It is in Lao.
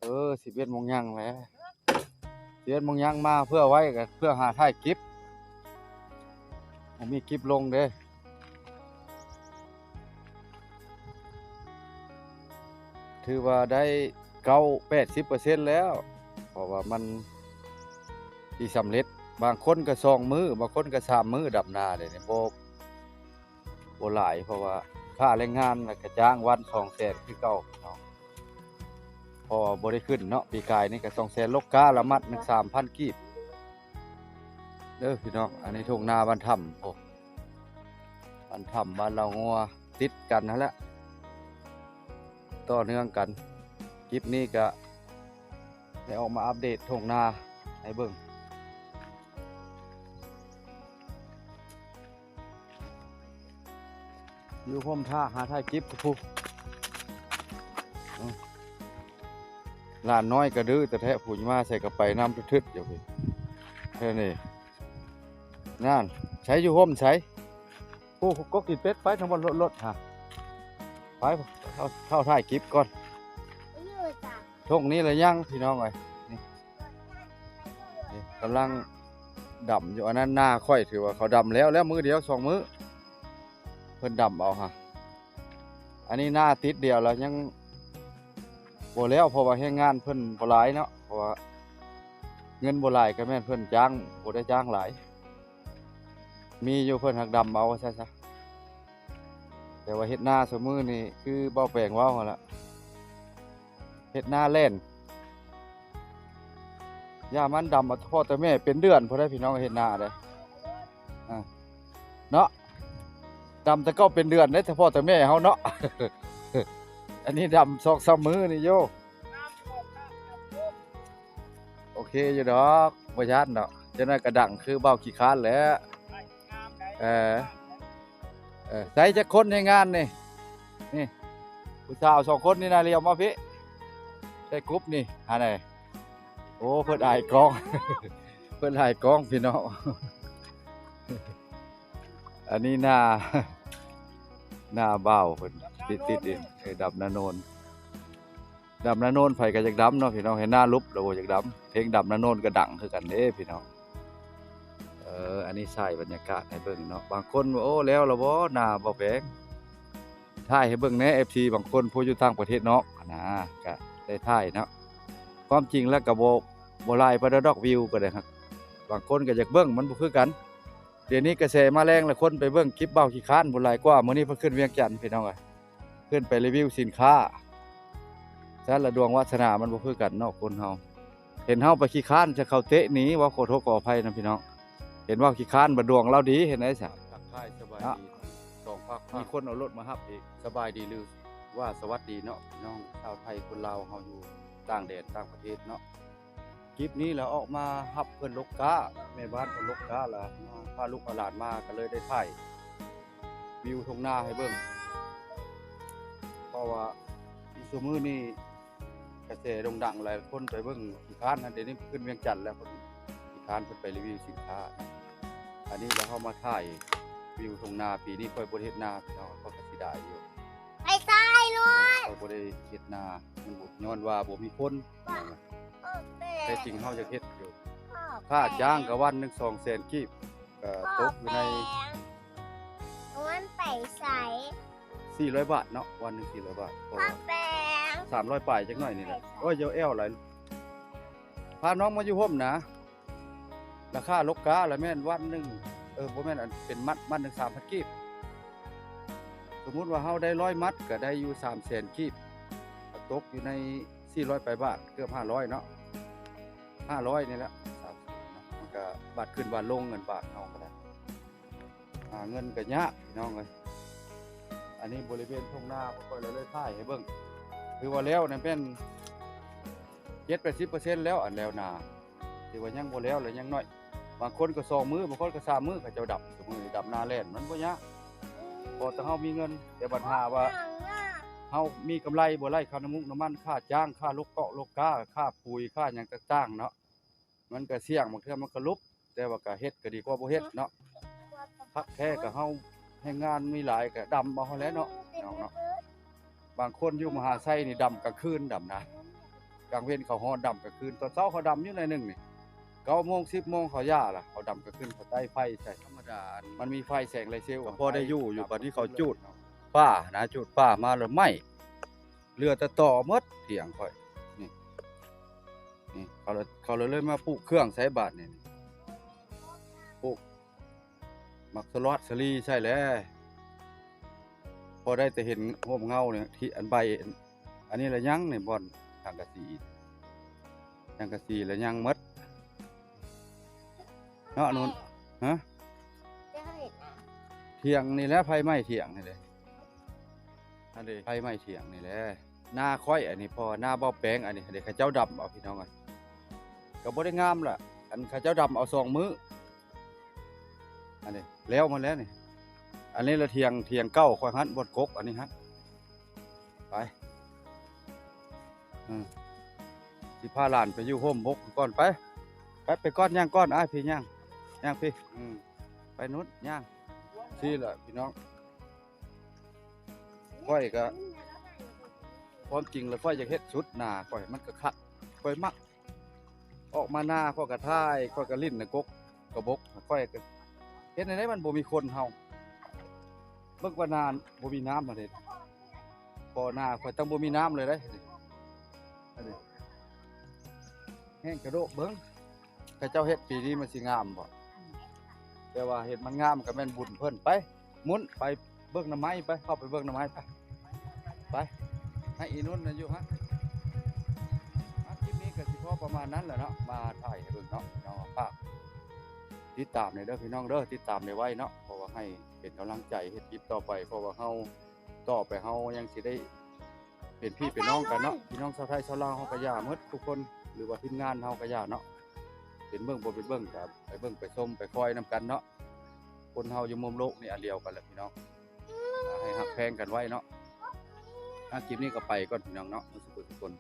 ເອີ ສິບເອັດໂມງຍັງແລ້ວ ສິບເອັດໂມງຍັງມາເພື່ອໄວ້ ກໍເພື່ອຫາຖ່າຍກິບ ບໍ່ມີກິບລົງເດ້. ຖືວ່າໄດ້ເກົ້າ ແປດສິບເປີເຊັນແລ້ວ ເພາະວ່າມັນຊິສຳເລັດ. ບາງຄົນກໍສອງມື້ ບາງຄົນກໍສາມມື້ ດຳນາເດນີ້ ບໍ່ ບໍ່ຫຼາຍ ເພາະວ່າຄ່າແຮງງານ ແລ້ວກໍຈ້າງວັນສອງແສນຄືເກົ່າເນາະ ເພາະວ່າບໍ່ໄດ້ຂຶ້ນເນາະ. ປີກາຍນີ້ກໍສອງແສນ ລົກກ້າລະມັດໜຶ່ງສາມພັນກີບເດີພີ່ນ້ອງ. ອັນນີ້ທົ່ງນາບ້ານຖ້ຳ ໂອ້ ບ້ານຖ້ຳ ບ້ານລາວງົວ ຕິດກັນຫັ້ນແຫຼະ ຕໍ່ເນື່ອງກັນ. ຄລິບນີ້ກໍໄດ້ອອກມາອັບເດດທົ່ງນາໃຫ້ເບິ່ງ. ຢູ່ຮົ່ມຖ້າຫາຖ່າຍກິບພຸ້ນ. ອື ຫຼານນ້ອຍກະດື້ແທ້ໆ ຜູ້ມາໃສກໍໄປນຳທຶດໆຢູ່ພຸ້ນ. ແທ້ນີ້ ນັ້ນ ໃສຢູ່ຮົ່ມໃສ? ຜູ້ກົກກິນເປັດໄປທາງບ່ອນລົດໆ ຫາ ໄປ ເຂົ້າ ເຂົ້າຖ່າຍກິບກ່ອນ. ທົ່ງນີ້ລະຍັງ ພີ່ນ້ອງເອີຍ ນີ້ ນີ້ກຳລັງດຳຢູ່. ອັນນັ້ນນາຂ້ອຍ ຖືວ່າເຂົາດຳແລ້ວ ແລ້ວມື້ດຽວສອງມື້ ເພິ່ນດຳເອົາຫາ. ອັນນີ້ນາຕິດດຽວລະຍັງບໍ່ແລ້ວ ເພາະວ່າແຮງງານເພິ່ນບໍ່ຫຼາຍເນາະ ເພາະວ່າເງິນບໍ່ຫຼາຍ ກໍແມ່ນເພິ່ນຈ້າງ ບໍ່ໄດ້ຈ້າງຫຼາຍ ມີຢູ່ເພິ່ນຫາກດຳເອົາ ວ່າຊັ້ນຊະ. ແຕ່ວ່າເຮັດນາຊຸມື້ນີ້ ຄືເບົາແປງເວົ້າຫັ້ນລະ ເຮັດນາແລ່ນ ຢ່າມັນດຳເອົາແຕ່ພໍ່ແຕ່ແມ່ ເປັນເດືອນພຸ້ນໄດ໋ພີ່ນ້ອງ ເຮັດນາເດ້ ອາ ເນາະ ດຳແຕ່ເກົ່າເປັນເດືອນເດ້ ແຕ່ພໍ່ແຕ່ແມ່ເຮົາເນາະ. ອັນນີ້ດຳສອງສາມມື້ນີ້ໂຍ ໂອເຄຢູ່ດອກ ບໍ່ຢ້ານດອກ. ຈັກໜ້ອຍກໍດັງຄືເບົາຂີ້ຄ້ານແຫຼະ. ເອີ ເອີ ໃສ່ຈັກຄົນໃນງານນີ້? ນີ້ ຜູ້ສາວສອງຄົນນີ້ນະ ລຽວມາພີ້ ໃສ່ກຸບນີ້ ຫັ້ນແຫຼະ. ໂອ້ ເພິ່ນອາຍກ້ອງ ເພິ່ນອາຍກ້ອງພີ່ນ້ອງ. ອັນນີ້ໜ້າ ໜ້າບ່າວເພິ່ນ ຕິດ ຕິດດິນ ເອີ ດຳນາໂນນ. ດຳນາໂນນ ໃຜກໍຢາກດຳເນາະພີ່ນ້ອງ ເຫັນໜ້າຫຼຸບແລ້ວບໍ່ຢາກດຳ. ເພງດຳນາໂນນກໍດັງຄືກັນເດ້ພີ່ນ້ອງ. ເອີ ອັນນີ້ຖ່າຍບັນຍາກາດໃຫ້ເບິ່ງເນາະ. ບາງຄົນວ່າ ໂອ້ ແລ້ວລະບໍ່ ນາບໍ່ແພງ? ຖ່າຍໃຫ້ເບິ່ງແດ່ ເອັຟຊີ ບາງຄົນຜູ້ຢູ່ຕ່າງປະເທດນອກນະ ກໍໄດ້ຖ່າຍເນາະ. ຄວາມຈິງແລ້ວກໍບໍ່ ບໍ່ຫຼາຍປານໃດດອກ ວິວກໍໄດ້ ຫາກບາງຄົນກໍຢາກເບິ່ງ ມັນບໍ່ຄືກັນ. ດຽວນີ້ກະແສມາແຮງລະ ຄົນໄປເບິ່ງຄລິບເບົາຂີ້ຄ້ານພຸ້ນຫຼາຍກວ່າ. ມື້ນີ້ເພິ່ນຂຶ້ນວຽງຈັນພີ່ນ້ອງເອີຍ ຂຶ້ນໄປຣີວິວສິນຄ້າ. ຊັ້ນລະດວງວາສະໜາມັນບໍ່ຄືກັນເນາະ ຄົນເຮົາ. ເຫັນເຮົາໄປຂີ້ຄ້ານຊະ ເຂົາເຕະໜີ. ເວົ້າຂໍໂທດຂໍອະໄພນຳພີ່ນ້ອງ ເຫັນເວົ້າຂີ້ຄ້ານ ບາດດວງລາວດີ ເຮັດໄດ້ຊະ. ທັກທາຍສະບາຍດີ ເນາະ ສອງພາກ ມີຄົນເອົາລົດມາຮັບອີກ. ສະບາຍດີ ຫຼືວ່າສະຫວັດດີເນາະ ພີ່ນ້ອງຊາວໄທ ຄົນລາວເຮົາຢູ່ຕ່າງແດນຕ່າງປະເທດເນາະ. ຄລິບນີ້ລະອອກມາຮັບເພິ່ນລົກກ້າ ແມ່ບ້ານເພິ່ນລົກກ້າລະ ມາພາລູກພາຫຼານມາ ກໍເລີຍໄດ້ຖ່າຍວິວທົ່ງນາໃຫ້ເບິ່ງ. ເພາະວ່າຢູ່ຊຸມື້ນີ້ກະແສໂດ່ງດັງຫຼາຍ ຄົນໄປເບິ່ງຂີ້ຄ້ານຫັ້ນ. ດຽວນີ້ຂຶ້ນວຽງຈັນແລ້ວ ເພິ່ນຂີ້ຄ້ານເພິ່ນໄປຣີວິວສິນຄ້າ. ອັນນີ້ລະເຮົາມາຖ່າຍວິວທົ່ງນາ. ປີນີ້ຂ້ອຍບໍ່ໄດ້ເຮັດນາພີ່ນ້ອງ ຂ້ອຍກະເສຍດາຍຢູ່. ໄປໃສລູກ? ຂ້ອຍບໍ່ໄດ້ເຮັດນາ ມັນບໍ່ ຍ້ອນວ່າບໍ່ມີຄົນ. ແທ້ຈິງເຮົາຢາກເຮັດຢູ່ ຄ່າຈ້າງກໍວັນໜຶ່ງສອງແສນກີບ ກໍຕົກຢູ່ໃນ ມັນໄປໃສ ສີ່ຮ້ອຍບາດເນາະ ວັນໜຶ່ງສີ່ຮ້ອຍບາດ ເພາະວ່າສາມຮ້ອຍປາຍຈັກໜ້ອຍນີ້ແຫຼະ. ໂອ້ຍ ຢ່າແອວຫຼາຍ ພານ້ອງມາຢູ່ຮົ່ມນະ. ລາຄາລົກກ້າລະແມ່ນວັນໜຶ່ງ ເອີ ບໍ່ແມ່ນ ອັນເປັນມັດ ມັດໜຶ່ງສາມພັນກີບ. ສົມມຸດວ່າເຮົາໄດ້ຮ້ອຍມັດ ກໍໄດ້ຢູ່ສາມແສນກີບ ກໍຕົກຢູ່ໃນສີ່ຮ້ອຍປາຍບາດ ເກືອບຫ້າຮ້ອຍເນາະ ຫ້າຮ້ອຍນີ້ແຫຼະ. ມັນກໍບາດຂຶ້ນບາດລົງ ເງິນບາດເຮົາກໍໄດ້ ຫາເງິນກໍຍາກພີ່ນ້ອງເອີຍ. ອັນນີ້ບໍລິເວນທົ່ງນາ ຂ້ອຍເລີຍຖ່າຍໃຫ້ເບິ່ງ ຖືວ່າແລ້ວນີ້ແມ່ນເຈັດແປດສິບເປີເຊັນແລ້ວ ອັນແລ້ວນາ ຖືວ່າຍັງບໍ່ແລ້ວ ແລະຍັງໜ້ອຍ. ບາງຄົນກໍສອງມື້ ບາງຄົນກໍສາມມື້ ເຂົາເຈົ້າດຳ. ຊຸມື້ນີ້ດຳນາແລ່ນ ມັນບໍ່ຍາກ ພໍແຕ່ເຮົາມີເງິນ. ແຕ່ບັນຫາວ່າເຮົາມີກຳໄລບໍ່ໄດ້ ຄ່ານ້ຳມັນ ຄ່າຈ້າງ ຄ່າລົກເກາະລົກກ້າ ຄ່າປຸຍ ຄ່າຫຍັງຕ່າງໆເນາະ ມັນກໍສ່ຽງ ບາງເທື່ອມັນກໍຫຼຸບ. ແຕ່ວ່າກໍເຮັດກໍດີກວ່າບໍ່ເຮັດເນາະ. ຄັກແທ້ກໍເຮົາແຮງງານມີຫຼາຍ ກໍດຳເອົາຫັ້ນແຫຼະເນາະ ພີ່ນ້ອງເນາະ. ບາງຄົນຢູ່ມະຫາໄຊນີ້ດຳກາງຄືນ ດຳນາ ກາງເວັນເຂົາຮອນດຳກາງຄືນ ຕອນເຊົ້າເຂົາດຳຢູ່ໜ້ອຍໜຶ່ງນີ້ ເກົ້າໂມງສິບໂມງເຂົາຢ່າລະ ເຂົາດຳກາງຄືນ ເຂົາໄຕ້ໄຟໃສ່ ທຳມະດາ ມັນມີໄຟແສງໄລເຊວ ກໍພໍໄດ້ຢູ່ຢູ່ ບາດນີ້ເຂົາຈູດປ່ານະ ຈູດປ່າມາແລ້ວໄໝ້ ເຫຼືອແຕ່ຕໍໝົດຖຽງຂ້ອຍ ນີ້ ນີ້ ເຂົາ ເຂົາເລີຍມາປູກເຄື່ອງໃສ່ບາດນີ້ ປູກໝາກສະຫຼອດສະຫຼີໃສ່ແຫຼະ ພໍໄດ້ແຕ່ເຫັນຮ່ມເງົານີ້ ທີ່ອັນໃບ ອັນນີ້ລະຍັງນີ້ ບ່ອນສັງກະສີ ສັງກະສີລະຍັງໝົດເນາະ ນຸ່ນ ຮະ ຈະເຮັດຫຍັງ? ຖຽງນີ້ແຫຼະ ໄຟໄໝ້ຖຽງນີ້ແຫຼະ ອັນນີ້ໄຟໄໝ້ຖຽງນີ້ແຫຼະ ນາຂ້ອຍອັນນີ້ ເພາະວ່ານາເບົາແປງ ອັນນີ້ເດ້ ເຂົາເຈົ້າດຳເອົາ ພີ່ນ້ອງເອີຍ ກໍບໍ່ໄດ້ງາມລະ ອັນເຂົາເຈົ້າດຳເອົາສອງມື້ ອັນນີ້ແລ້ວໝົດແລ້ວນີ້ ອັນນີ້ລະຖຽງ ຖຽງເກົ່າຂ້ອຍຫັ້ນ ບ່ອນກົກ ອັນນີ້ຫັ້ນ ໄປ ອືມ ຊິພາຫຼານໄປຢູ່ຮົ່ມບົກກ່ອນ ໄປ ໄປ ໄປກ່ອນ ຍ່າງກ່ອນ ອ້າຍ ພີ່ຍ່າງ ຍ່າງພີ່ ອືມ ໄປນຸ່ນ ຍ່າງ ຊີ້ລະພີ່ນ້ອງ ຂ້ອຍກະ ຄວາມຈິງລະຂ້ອຍຢາກເຮັດສຸດນາຂ້ອຍ ມັນກະຄັກ ຂ້ອຍມັກ ອອກມານາຂ້ອຍກະຖ່າຍ ຂ້ອຍກະຫຼິ້ນນະກົກກະບົກ ຂ້ອຍກະເຮັດແນວໃດມັນບໍ່ມີຄົນເຮົາ ເບິ່ງວ່ານາບໍ່ມີນ້ຳຫັ້ນເດ ບໍ່ນາຂ້ອຍຕ້ອງບໍ່ມີນ້ຳເລີຍເດ້ ແຫ້ງກະໂດກເບິ່ງ ເຂົາເຈົ້າເຮັດປີນີ້ມັນຊິງາມບໍ່ ແຕ່ວ່າເຮັດມັນງາມກະແມ່ນບຸນເພິ່ນ ໄປ ໝຸນ ໄປເບິ່ງໜໍ່ໄມ້ ໄປ ເຂົ້າໄປເບິ່ງໜໍ່ໄມ້ ໄປ ໄປ ໃຫ້ອີນຸ່ນນະຢູ່ຫັ້ນ ອ່າ ຄລິບນີ້ກະຊິພໍປະມານນັ້ນແຫຼະເນາະ ມາຖ່າຍໃຫ້ເບິ່ງເນາະ ພີ່ນ້ອງ ຝາກຕິດຕາມແດ່ເດີ ພີ່ນ້ອງເດີ ຕິດຕາມໄດ້ໄວເນາະ ເພາະວ່າໃຫ້ເປັນກຳລັງໃຈເຮັດຄລິບຕໍ່ໄປ ເພາະວ່າເຮົາ ຕໍ່ໄປເຮົາຍັງຊິໄດ້ເປັນພີ່ເປັນນ້ອງກັນເນາະ ພີ່ນ້ອງຊາວໄທຊາວລາວເຮົາກະຢ່າໝົດທຸກຄົນ ຫຼືວ່າທີມງານເຮົາກະຢ່າເນາະ ເປັນເບິ່ງບໍ່ເປັນເບິ່ງກະໄປເບິ່ງໄປຊົມໄປຄອຍນຳກັນເນາະ ຄົນເຮົາຢູ່ມຸມໂລກນີ້ອັນດຽວກັນແຫຼະ ພີ່ນ້ອງ ໃຫ້ຮັກແພງກັນໄວ້ເນາະ ອ່າ ຄລິບນີ້ກະໄປກ່ອນ ພີ່ນ້ອງເນາະ ໝົດສູ່ຜູ້ສູ່ຄົນ.